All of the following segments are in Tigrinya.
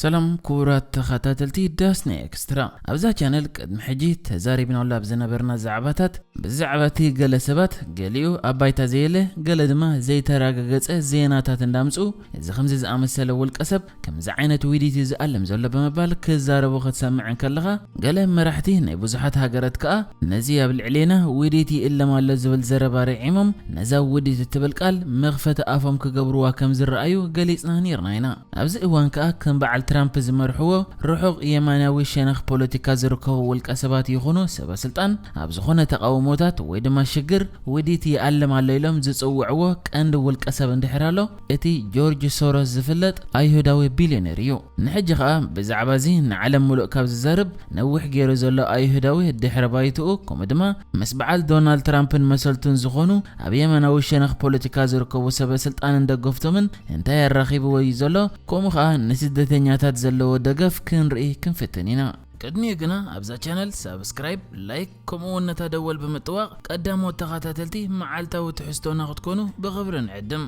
ሰላም ክቡራት ተኸታተልቲ ዳስና ኤክስትራ። ኣብዛ ቻነል ቅድሚ ሕጂ ተዛሪብናሉ ኣብ ዝነበርና ዛዕባታት፣ ብዛዕባ እቲ ገለ ሰባት፣ ገሊኡ ኣብ ባይታ ዘየለ፣ ገለ ድማ ዘይተረጋገጸ ዜናታት እንዳምጽኡ፣ እዚ ከምዚ ዝኣመሰለ ውልቀ ሰብ ከምዚ ዓይነት ውዲት እዩ ዝኣልም ዘሎ ብምባል ክዛረቡ ክትሰምዕ እንከለኻ፣ ገለ መራሕቲ ናይ ብዙሓት ሃገራት ከኣ ነዚ ኣብ ልዕሌና ውዲት ይእለም ኣሎ ዝብል ዘረባ ርዒሞም፣ ነዛ ውዲት እትብል ቃል መኽፈቲ ኣፎም ክገብርዋ ከም ዝረኣዩ ገሊጽና ነይርና ኢና። ኣብዚ እዋን ከኣ ከም በዓል ትራምፕ ዝመርሕዎ ርሑቕ የማናዊ ሸነኽ ፖለቲካ ዝርከቡ ውልቀ ሰባት ይኹኑ ሰበ ስልጣን ኣብ ዝኾነ ተቓውሞታት ወይ ድማ ሽግር ውዲት ይኣለም ኣሎ ኢሎም ዝጽውዕዎ ቀንዲ ውልቀ ሰብ እንድሕር ኣሎ እቲ ጆርጅ ሶሮስ ዝፍለጥ ኣይሁዳዊ ቢልዮነር እዩ። ንሕጂ ከኣ ብዛዕባ እዚ ንዓለም ሙሉእ ካብ ዝዛረብ ነዊሕ ገይሩ ዘሎ ኣይሁዳዊ ድሕረ ባይትኡ ከምኡ ድማ ምስ በዓል ዶናልድ ትራምፕን መሰልቱን ዝኾኑ ኣብ የማናዊ ሸነኽ ፖለቲካ ዝርከቡ ሰበ ስልጣንን ደገፍቶምን እንታይ ኣራኺብዎ እዩ ዘሎ፣ ከምኡ ከኣ ንስደተኛታት ዘለዎ ደገፍ ክንርኢ ክንፍትን ኢና። ቅድሚኡ ግና ኣብዛ ቻነል ሳብስክራይብ፣ ላይክ ከምኡ እውን ነታ ደወል ብምጥዋቕ ቀዳሞት ተኸታተልቲ መዓልታዊ ትሕዝቶና ክትኮኑ ብኽብሪ ንዕድም።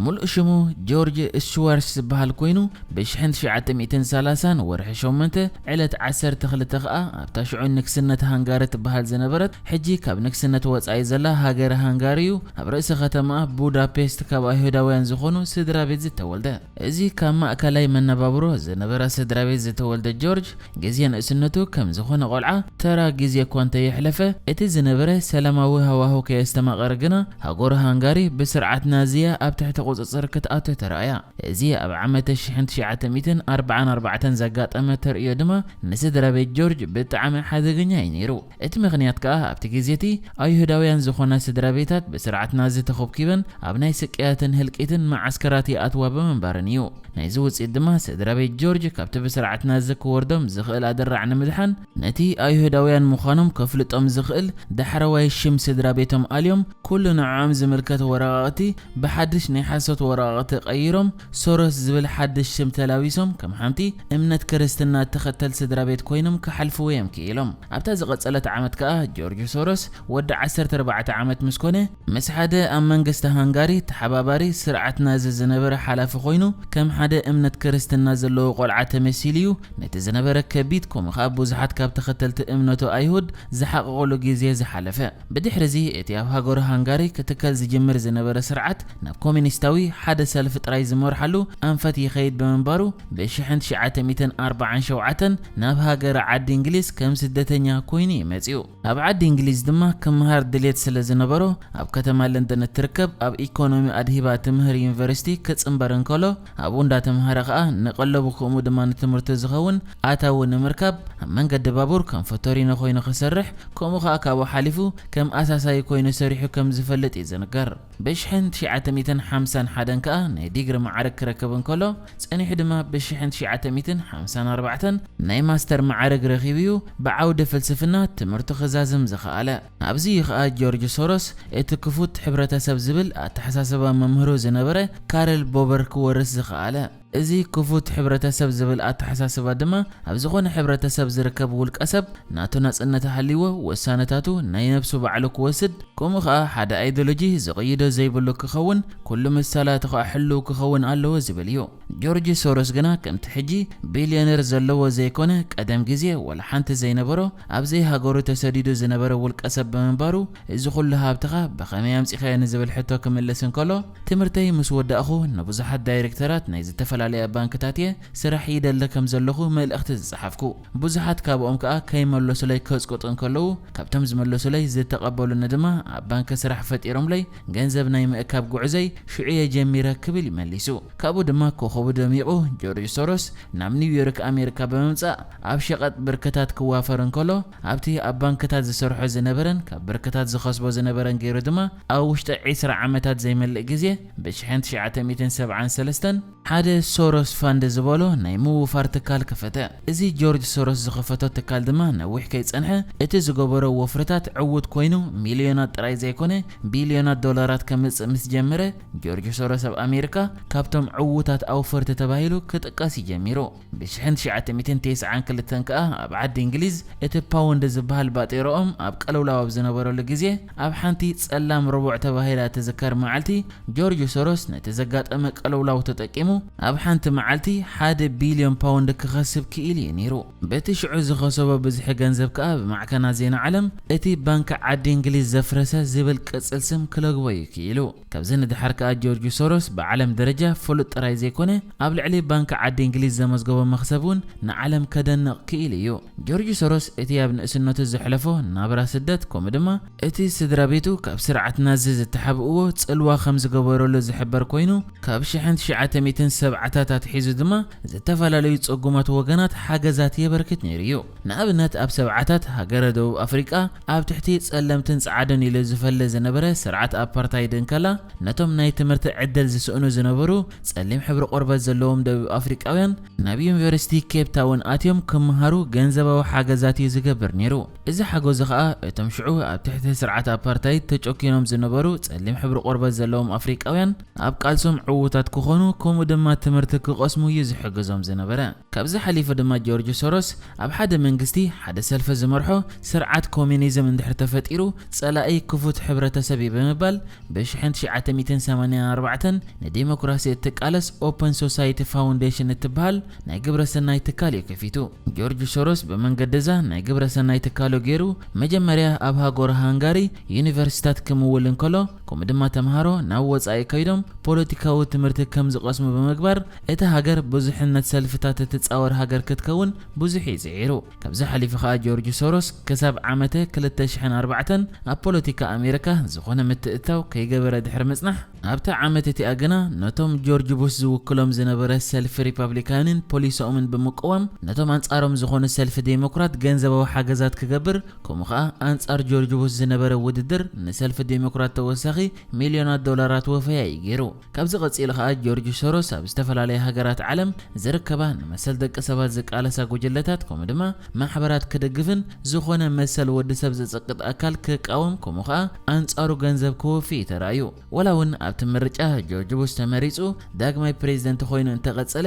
ሙሉእ ሽሙ ጆርጅ ሽዋርስ ዝበሃል ኮይኑ፣ ብ ሽሕን ትሽዓተ ሚእትን ሰላሳን ወርሒ ሸሞንተ ዕለት ዓሰርተ ክልተ ከኣ ኣብታ ሽዑ ንግስነት ሃንጋሪ ትበሃል ዝነበረት፣ ሕጂ ካብ ንግስነት ወጻኢ ዘላ ሃገረ ሃንጋሪ እዩ፣ ኣብ ርእሲ ከተማኣ ቡዳፔስት ካብ ኣይሁዳውያን ዝኾኑ ስድራ ቤት ዝተወልደ። እዚ ካብ ማእከላይ መነባብሮ ዝነበራ ስድራ ቤት ዝተወልደ ጆርጅ፣ ግዜ ንእስነቱ ከም ዝኾነ ቆልዓ ተራ ግዜ እኳ እንተየሕለፈ፣ እቲ ዝነበረ ሰላማዊ ሃዋህው ከየስተማቐረ ግና፣ ሃገሩ ሃንጋሪ ብስርዓት ናዚያ ኣብ ትሕቲ ቁጽጽር ክትኣቱ ተራእያ። እዚ ኣብ ዓመተ ሽሕን ትሽዓተ ሚእትን ኣርባዓን ኣርባዕተን ዘጋጠመ ተርእዮ ድማ ንስድራ ቤት ጆርጅ ብጣዕሚ ሓደገኛ እዩ ነይሩ። እቲ ምኽንያት ከኣ ኣብቲ ግዜ እቲ ኣይሁዳውያን ዝኾና ስድራ ቤታት ብስርዓት ናዚ ተኾብኪበን ኣብ ናይ ስቅያትን ህልቂትን መዓስከራት ይኣትዋ ብምንባረን እዩ። ናይዚ ውጽኢት ድማ ስድራ ቤት ጆርጅ ካብቲ ብስርዓት ናዚ ክወርዶም ዝኽእል ኣደራዕ ንምድሓን ነቲ ኣይሁዳውያን ምዃኖም ከፍልጦም ዝኽእል ዳሕረዋይ ሽም ስድራ ቤቶም ኣልዮም ኩሉ ንዕኦም ዝምልከት ወረቓቕቲ ብሓድሽ ናይ ሓሶት ወረቓቕቲ ቀይሮም ሶሮስ ዝብል ሓድሽ ሽም ተላቢሶም ከም ሓንቲ እምነት ክርስትና እትኸተል ስድራ ቤት ኮይኖም ክሓልፍዎ እዮም ክኢሎም። ኣብታ ዝቐጸለት ዓመት ከኣ ጆርጅ ሶሮስ ወዲ ዓሰርተ ኣርባዕተ ዓመት ምስ ኮነ፣ ምስ ሓደ ኣብ መንግስቲ ሃንጋሪ ተሓባባሪ ስርዓት ናዚ ዝነበረ ሓላፊ ኮይኑ፣ ከም ሓደ እምነት ክርስትና ዘለዎ ቆልዓ ተመሲሉ እዩ ነቲ ዝነበረ ከቢድ፣ ከምኡ ከኣ ብዙሓት ካብ ተኸተልቲ እምነቱ ኣይሁድ ዝሓቐቑሉ ግዜ ዝሓለፈ። ብድሕሪ እዚ፣ እቲ ኣብ ሃገሩ ሃንጋሪ ክትከል ዝጅምር ዝነበረ ስርዓት፣ ናብ ኮሚኒስታዊ ሓደ ሰልፊ ጥራይ ዝመርሓሉ ኣንፈት ይኸይድ ብምንባሩ፣ ብ ሽሕን ትሽዓተ ሚእትን ኣርባዓን ሸውዓተን ናብ ሃገረ ዓዲ እንግሊዝ ከም ስደተኛ ኮይኑ እዩ መጺኡ። ኣብ ዓዲ እንግሊዝ ድማ ክመሃር ድሌት ስለ ዝነበሮ፣ ኣብ ከተማ ለንደን እትርከብ ኣብ ኢኮኖሚ ኣድሂባ ትምህር ዩኒቨርሲቲ ክጽንበር እንከሎ፣ ኣብኡ እንዳተምሃረ ከኣ ንቀለቡ ከምኡ ድማ ንትምህርቱ ዝኸውን ኣታዊ ንምርካብ ኣብ መንገዲ ባቡር ከም ፈቶሪኖ ኮይኑ ክሰርሕ፣ ከምኡ ከኣ ካብኡ ሓሊፉ ከም ኣሳሳይ ኮይኑ ሰሪሑ ከም ዝፈልጥ እዩ ዝንገር። ብ ሽሕን ትሽዓተ ሚእትን ሓምሳን ሓደን ከኣ ናይ ዲግሪ ማዕርግ ክረክብ እንከሎ፣ ጸኒሑ ድማ ብ ሽሕን ትሽዓተ ሚእትን ሓምሳን ኣርባዕተን ናይ ማስተር ማዕርግ ረኺቡ እዩ ብዓውዲ ፍልስፍና ትምህርቱ ክዛዝም ዝኸኣለ። ኣብዚ እዩ ከኣ ጆርጅ ሶሮስ እቲ ክፉት ሕብረተሰብ ዝብል ኣተሓሳስባ መምህሩ ዝነበረ ካርል ቦበር ክወርስ ዝኸኣለ። እዚ ክፉት ሕብረተሰብ ዝብል ኣተሓሳስባ ድማ ኣብ ዝኾነ ሕብረተሰብ ዝርከብ ውልቀ ሰብ ናቱ ናጽነት ሃልይዎ ውሳነታቱ ናይ ነብሱ ባዕሉ ክወስድ፣ ከምኡ ከኣ ሓደ ኣይዲዮሎጂ ዝቕይዶ ዘይብሉ ክኸውን፣ ኩሉ ምሳላቱ ከኣ ሕሉው ክኸውን ኣለዎ ዝብል እዩ። ጆርጅ ሶሮስ ግና ከምቲ ሕጂ ቢልዮነር ዘለዎ ዘይኮነ፣ ቀደም ግዜ ዋላ ሓንቲ ዘይነበሮ፣ ኣብ ዘይሃገሩ ተሰዲዱ ዝነበረ ውልቀ ሰብ ብምንባሩ፣ እዚ ኩሉ ሃብትኻ ብኸመይ ኣምጺኻዮ ንዝብል ሕቶ ክምልስ እንከሎ፣ ትምህርተይ ምስ ወዳእኹ ንብዙሓት ዳይሬክተራት ናይ ዝተፈላለያ ባንክታት እየ ስራሕ ይደሊ ከም ዘለኹ መልእኽቲ ዝጸሓፍኩ። ብዙሓት ካብኦም ከኣ ከይመለሱለይ ከጽቅጡ እንከለዉ፣ ካብቶም ዝመለሱለይ ዝተቐበሉኒ ድማ ኣብ ባንክ ስራሕ ፈጢሮምለይ ገንዘብ ናይ ምእካብ ጉዕዞይ ሽዑ እየ ጀሚረ ክብል እዩ መሊሱ። ካብኡ ድማ ኮኸቡ ደሚቑ ጆርጅ ሶሮስ ናብ ኒውዮርክ ኣሜሪካ ብምምጻእ ኣብ ሸቐጥ ብርክታት ክዋፈር እንከሎ፣ ኣብቲ ኣብ ባንክታት ዝሰርሖ ዝነበረን ካብ ብርክታት ዝኸስቦ ዝነበረን ገይሩ ድማ ኣብ ውሽጢ ዕስራ ዓመታት ዘይመልእ ግዜ ብ ሽሕን ትሽዓተ ሚእትን ሰብዓን ሰለስተን ሓደ ሶሮስ ፋንድ ዝበሎ ናይ ምውፋር ትካል ከፈተ። እዚ ጆርጅ ሶሮስ ዝኸፈቶ ትካል ድማ ነዊሕ ከይጸንሐ እቲ ዝገበሮ ወፍርታት ዕዉት ኮይኑ ሚልዮናት ጥራይ ዘይኮነ ቢልዮናት ዶላራት ከምጽእ ምስ ጀመረ ጆርጅ ሶሮስ ኣብ ኣሜሪካ ካብቶም ዕዉታት ኣውፈርቲ ተባሂሉ ክጥቀስ እዩ ጀሚሩ። ብ ሽሕን ትሽዓተ ሚእትን ተስዓን ክልተን ከኣ ኣብ ዓዲ እንግሊዝ እቲ ፓውንድ ዝበሃል ባጤሮኦም ኣብ ቀለውላው ኣብ ዝነበረሉ ግዜ ኣብ ሓንቲ ጸላም ረቡዕ ተባሂላ እትዝከር መዓልቲ ጆርጅ ሶሮስ ነቲ ዘጋጠመ ቀለውላው ተጠቂሙ ኣብ ኣብ ሓንቲ መዓልቲ ሓደ ቢልዮን ፓውንድ ክኸስብ ክኢሉ እዩ ነይሩ። በቲ ሽዑ ዝኸሰቦ ብዝሒ ገንዘብ ከኣ ብማዕከናት ዜና ዓለም እቲ ባንክ ዓዲ እንግሊዝ ዘፍረሰ ዝብል ቅጽል ስም ክለግቦ እዩ ክኢሉ። ካብዚ ንድሓር ከኣ ጆርጅ ሶሮስ ብዓለም ደረጃ ፍሉጥ ጥራይ ዘይኮነ ኣብ ልዕሊ ባንክ ዓዲ እንግሊዝ ዘመዝገቦ መኽሰብ እውን ንዓለም ከደንቕ ክኢሉ እዩ። ጆርጅ ሶሮስ እቲ ኣብ ንእስነቱ ዘሕለፎ ናብራ ስደት ከምኡ ድማ እቲ ስድራ ቤቱ ካብ ስርዓት ናዚ ዝተሓብእዎ ጽልዋ ከም ዝገበረሉ ዝሕበር ኮይኑ ካብ ሽሕን ትሽዓተ ሚእትን ሰብዓታት ኣትሒዙ ድማ ዝተፈላለዩ ጽጉማት ወገናት ሓገዛት የበርክት ነይሩ እዩ። ንኣብነት ኣብ ሰብዓታት ሃገረ ደቡብ ኣፍሪቃ ኣብ ትሕቲ ጸለምትን ጸዓዱን ኢሉ ዝፈለ ዝነበረ ስርዓት ኣፓርታይድ እንከላ ነቶም ናይ ትምህርቲ ዕድል ዝስእኑ ዝነበሩ ጸሊም ሕብሪ ቆርበት ዘለዎም ደቡብ ኣፍሪቃውያን ናብ ዩኒቨርሲቲ ኬፕ ታውን ኣትዮም ክመሃሩ ገንዘባዊ ሓገዛት እዩ ዝገብር ነይሩ። እዚ ሓገዙ ኸኣ እቶም ሽዑ ኣብ ትሕቲ ስርዓት ኣፓርታይድ ተጨኪኖም ዝነበሩ ጸሊም ሕብሪ ቆርበት ዘለዎም ኣፍሪቃውያን ኣብ ቃልሶም ዕዉታት ክኾኑ ከምኡ ድማ ትምህርቲ ክቐስሙ እዩ ዝሕግዞም ዝነበረ። ካብዚ ሓሊፉ ድማ ጆርጅ ሶሮስ ኣብ ሓደ መንግስቲ ሓደ ሰልፊ ዝመርሖ ስርዓት ኮሚኒዝም እንድሕር ተፈጢሩ ጸላኢ ክፉት ሕብረተሰብ እዩ ብምባል ብ ሽሕን ትሽዓተ ሚእትን ሰማንያን ኣርባዕተን ንዲሞክራሲ እትቃለስ ኦፐን ሶሳይቲ ፋውንዴሽን እትበሃል ናይ ግብረ ሰናይ ትካል እዩ ከፊቱ። ጆርጅ ሶሮስ ብመንገዲ እዛ ናይ ግብረ ሰናይ ትካሉ ገይሩ መጀመርያ ኣብ ሃገሩ ሃንጋሪ ዩኒቨርሲታት ክምውል እንከሎ ከምኡ ድማ ተምሃሮ ናብ ወጻኢ ከይዶም ፖለቲካዊ ትምህርቲ ከም ዝቐስሙ ብምግባር እታ ሃገር ብዙሕነት ሰልፍታት እትጻወር ሃገር ክትከውን ብዙሕ እዩ ጽዒሩ። ካብዚ ሓሊፉ ከኣ ጆርጅ ሶሮስ ክሳብ ዓመተ ክልተ ሽሕን ኣርባዕተን ኣብ ፖለቲካ ኣሜሪካ ዝኾነ ምትእትታው ከይገበረ ድሕሪ ምጽናሕ ኣብታ ዓመት እቲኣ ግና ነቶም ጆርጅ ቡሽ ዝውክሎም ዝነበረ ሰልፊ ሪፓብሊካንን ፖሊሶምን ብምቅዋም ነቶም ኣንጻሮም ዝኾኑ ሰልፊ ዴሞክራት ገንዘባዊ ሓገዛት ክገብር ከምኡ ከኣ ኣንጻር ጆርጅ ቡሽ ዝነበረ ውድድር ንሰልፊ ዴሞክራት ተወሳኺ ሚልዮናት ዶላራት ወፈያ እዩ ገይሩ። ካብዚ ቀጺሉ ከኣ ጆርጅ ሶሮስ ኣብ ዝተፈላለያ ሃገራት ዓለም ዝርከባ ንመሰል ደቂ ሰባት ዝቃለሳ ጉጅለታት ከምኡ ድማ ማሕበራት ክድግፍን ዝኾነ መሰል ወዲ ሰብ ዝጽቅጥ ኣካል ክቃወም ከምኡ ከኣ ኣንጻሩ ገንዘብ ክወፊ እዩ ተራእዩ። ወላ እውን ኣብቲ ምርጫ ጆርጅ ቡሽ ተመሪጹ ዳግማይ ፕሬዝደንት ኮይኑ እንተቐጸለ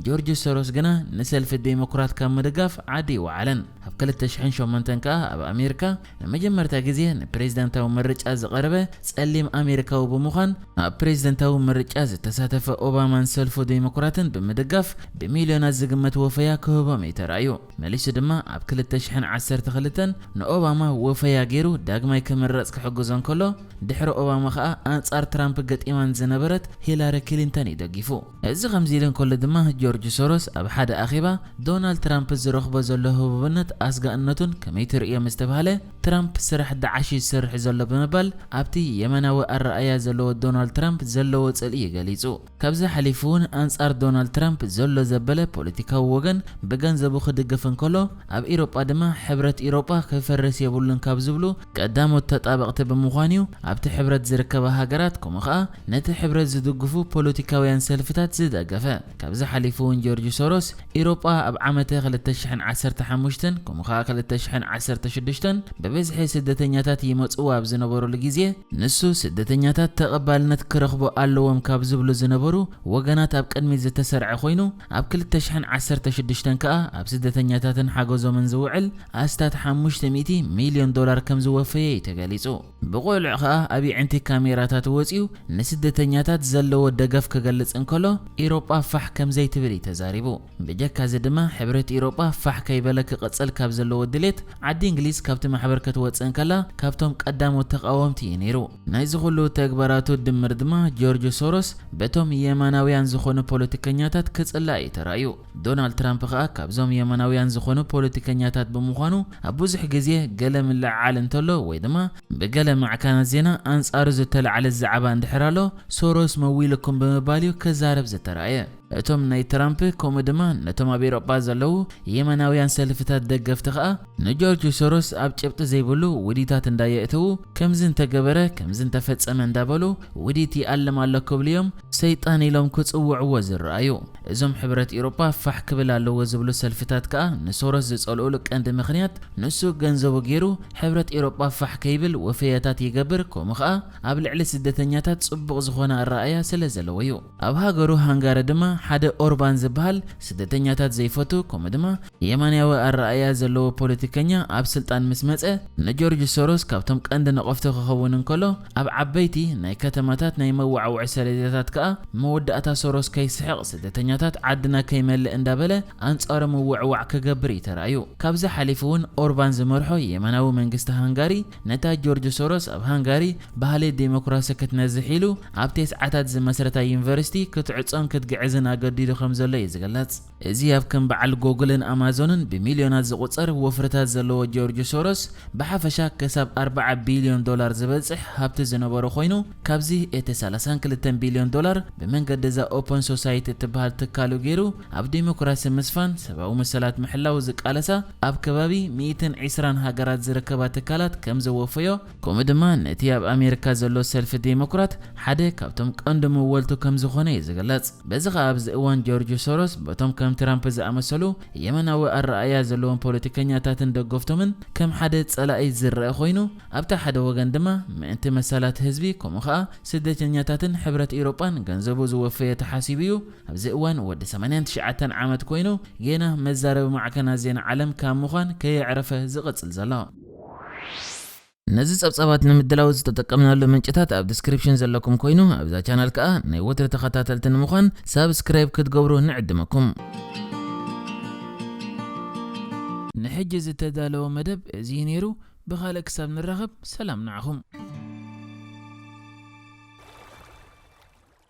ጆርጅ ሶሮስ ግና ንሰልፊ ዴሞክራት ካብ ምድጋፍ ዓዲ ይወዓለን። ኣብ ክልተ ሽሕን ሸሞንተን ከኣ ኣብ ኣሜሪካ ንመጀመርታ ግዜ ንፕሬዝደንታዊ ምርጫ ዝቐረበ ጸሊም ኣሜሪካዊ ብምዃን ኣብ ፕሬዝደንታዊ ምርጫ ዝተሳተፈ ኦባማን ሰልፉ ዴሞክራትን ብምድጋፍ ብሚልዮናት ዝግመት ወፈያ ክህቦም እዩ ተራእዩ። መሊሱ ድማ ኣብ ክልተ ሽሕን ዓሰርተ ክልተን ንኦባማ ወፈያ ገይሩ ዳግማይ ክምረጽ ክሕግዞ እንከሎ ድሕሪ ኦባማ ከኣ ኣንጻር ትራምፕ ገጢማን ዝነበረት ሂላሪ ክሊንተን እዩ ደጊፉ። እዚ ከምዚ ኢሉ እንከሎ ድማ ጆርጅ ሶሮስ ኣብ ሓደ ኣኼባ ዶናልድ ትራምፕ ዝረኽቦ ዘሎ ህቡብነት ኣስጋእነቱን ከመይ ትርእዮ ምስ ተባህለ ትራምፕ ስራሕ ዳዓሽ እዩ ዝሰርሕ ዘሎ ብምባል ኣብቲ የመናዊ ኣረኣእያ ዘለዎ ዶናልድ ትራምፕ ዘለዎ ጽልኢ እዩ ገሊጹ። ካብዚ ሓሊፉ እውን ኣንጻር ዶናልድ ትራምፕ ዘሎ ዘበለ ፖለቲካዊ ወገን ብገንዘቡ ክድግፍ እንከሎ ኣብ ኢሮጳ ድማ ሕብረት ኢሮጳ ክፈርስ የብሉን ካብ ዝብሉ ቀዳሞት ተጣበቕቲ ብምዃን እዩ ኣብቲ ሕብረት ዝርከባ ሃገራት ከምኡ ኸኣ ነቲ ሕብረት ዝድግፉ ፖለቲካውያን ሰልፍታት ዝደገፈ። ካብዚ ሓሊፉ እውን ጆርጅ ሶሮስ ኢሮጳ ኣብ ዓመተ ክልተ ሽሕን ዓሰርተ ሓሙሽተን ከምኡ ኸኣ ክልተ ሽሕን ዓሰርተ ሽዱሽተን ብብዝሒ ስደተኛታት ይመጽኡ ኣብ ዝነበሩሉ ግዜ ንሱ ስደተኛታት ተቐባልነት ክረኽቡ ኣለዎም ካብ ዝብሉ ዝነበሩ ወገናት ኣብ ቅድሚት ዝተሰርዐ ኮይኑ ኣብ ክልተ ሽሕን ዓሰርተ ሽዱሽተን ከኣ ኣብ ስደተኛታትን ሓገዞምን ዝውዕል ኣስታት ሓሙሽተ ሚእቲ ሚልዮን ዶላር ከም ዝወፈየ እዩ ተገሊጹ። ብቑልዕ ከኣ ኣብ የዕንቲ ካሜራታት ወጺኡ ንስደተኛታት ዘለዎ ደገፍ ክገልጽ እንከሎ ኢሮጳ ፋሕ ከም ዘይትብል እዩ ተዛሪቡ። ብጀካዚ ድማ ሕብረት ኢሮጳ ፋሕ ከይበለ ክቕጽል ካብ ዘለዎ ድሌት ዓዲ እንግሊዝ ካብቲ ማሕበር ክትወጽእ እንከላ ካብቶም ቀዳሞት ተቓወምቲ እዩ ነይሩ። ናይዚ ኩሉ ተግባራቱ ድምር ድማ ጆርጅ ሶሮስ በቶም የማናውያን ዝኾኑ ፖለቲከኛታት ክጽላእ እዩ ተራእዩ። ዶናልድ ትራምፕ ኸኣ ካብዞም የማናውያን ዝኾኑ ፖለቲከኛታት ብምዃኑ ኣብ ብዙሕ ግዜ ገለ ምልዕዓል እንተሎ ወይ ድማ ብገለ ማዕከናት ዜና ኣንጻሩ ዝተላዕለ ዛዕባ እንድሕር ኣሎ ሶሮስ መዊልኩም ብምባል እዩ ክዛረብ ዝተራእየ። እቶም ናይ ትራምፕ ከምኡ ድማ ነቶም ኣብ ኤውሮጳ ዘለዉ የማናውያን ሰልፍታት ደገፍቲ ኸኣ ንጆርጅ ሶሮስ ኣብ ጭብጢ ዘይብሉ ውዲታት እንዳየእተዉ ከምዚ እንተገበረ ከምዚ እንተፈጸመ እንዳበሉ ውዲት ይኣልም ኣሎ ክብሉ እዮም ሰይጣን ኢሎም ክጽውዕዎ ዝረኣዩ። እዞም ሕብረት ኤውሮጳ ፋሕ ክብል ኣለዎ ዝብሉ ሰልፍታት ከኣ ንሶሮስ ዝጸልኡሉ ቀንዲ ምኽንያት ንሱ ገንዘቡ ገይሩ ሕብረት ኤውሮጳ ፋሕ ከይብል ወፈያታት ይገብር ከምኡ ኸኣ ኣብ ልዕሊ ስደተኛታት ጽቡቕ ዝኾነ ኣረኣእያ ስለ ዘለዎ እዩ። ኣብ ሃገሩ ሃንጋሪ ድማ ሓደ ኦርባን ዝበሃል ስደተኛታት ዘይፈቱ፣ ከምኡ ድማ የማናዊ ኣረኣእያ ዘለዎ ፖለቲከኛ ኣብ ስልጣን ምስ መጸ፣ ንጆርጅ ሶሮስ ካብቶም ቀንዲ ነቐፍቱ ክኸውን እንከሎ፣ ኣብ ዓበይቲ ናይ ከተማታት ናይ መዋዕውዒ ሰሌዳታት ከኣ መወዳእታ ሶሮስ ከይስሕቕ፣ ስደተኛታት ዓድና ከይመልእ እንዳበለ ኣንጻሩ ምውዕዋዕ ክገብር እዩ ተራእዩ። ካብዚ ሓሊፉ እውን ኦርባን ዝመርሖ የማናዊ መንግስቲ ሃንጋሪ ነታ ጆርጅ ሶሮስ ኣብ ሃንጋሪ ባህሊ ዴሞክራሲ ክትነዝሕ ኢሉ ኣብ ተስዓታት ዝመስረታ ዩኒቨርሲቲ ክትዕጾን ክትግዕዝን ኣገዲዱ ከም ዘሎ እዩ ዝግለጽ። እዚ ኣብ ከም በዓል ጎግልን ኣማዞንን ብሚልዮናት ዝቑጸር ወፍርታት ዘለዎ ጆርጅ ሶሮስ ብሓፈሻ ክሳብ ኣርባዓ ቢልዮን ዶላር ዝበጽሕ ሃብቲ ዝነበሮ ኮይኑ፣ ካብዚ እቲ ሰላሳን ክልተን ቢልዮን ዶላር ብመንገዲ እዛ ኦፐን ሶሳይቲ እትበሃል ትካሉ ገይሩ ኣብ ዴሞክራሲ ምስፋን፣ ሰብኣዊ መሰላት ምሕላው ዝቃለሳ ኣብ ከባቢ ሚእትን ዕስራን ሃገራት ዝርከባ ትካላት ከም ዘወፈዮ፣ ከምኡ ድማ ነቲ ኣብ ኣሜሪካ ዘሎ ሰልፊ ዴሞክራት ሓደ ካብቶም ቀንዲ መወልቱ ከም ዝኾነ እዩ ዝግለጽ። በዚ ኸኣ ኣብዚ እዋን ጆርጅ ሶሮስ በቶም ከም ትራምፕ ዝኣመሰሉ የመናዊ ኣረኣእያ ዘለዎም ፖለቲከኛታትን ደገፍቶምን ከም ሓደ ጸላኢ ዝረአ ኮይኑ፣ ኣብቲ ሓደ ወገን ድማ ምእንቲ መሰላት ህዝቢ ከምኡ ኸኣ ስደተኛታትን ሕብረት ኤውሮጳን ገንዘቡ ዝወፈየ ተሓሲቡ እዩ። ኣብዚ እዋን ወዲ ሰማንያን ትሽዓተን ዓመት ኮይኑ ጌና መዛረቢ ማዕከናት ዜና ዓለም ካብ ምዃን ከየዕረፈ ዝቕጽል ዘሎ። ነዚ ጸብጻባት ንምድላው ዝተጠቀምናሉ ምንጭታት ኣብ ዲስክሪፕሽን ዘለኩም ኮይኑ፣ ኣብዛ ቻናል ከኣ ናይ ወትሪ ተኸታተልቲ ንምዃን ሳብስክራይብ ክትገብሩ ንዕድመኩም። ንሕጂ ዝተዳለወ መደብ እዚ እዩ ነይሩ። ብኻልእ ክሳብ ንራኸብ ሰላም ንዓኹም።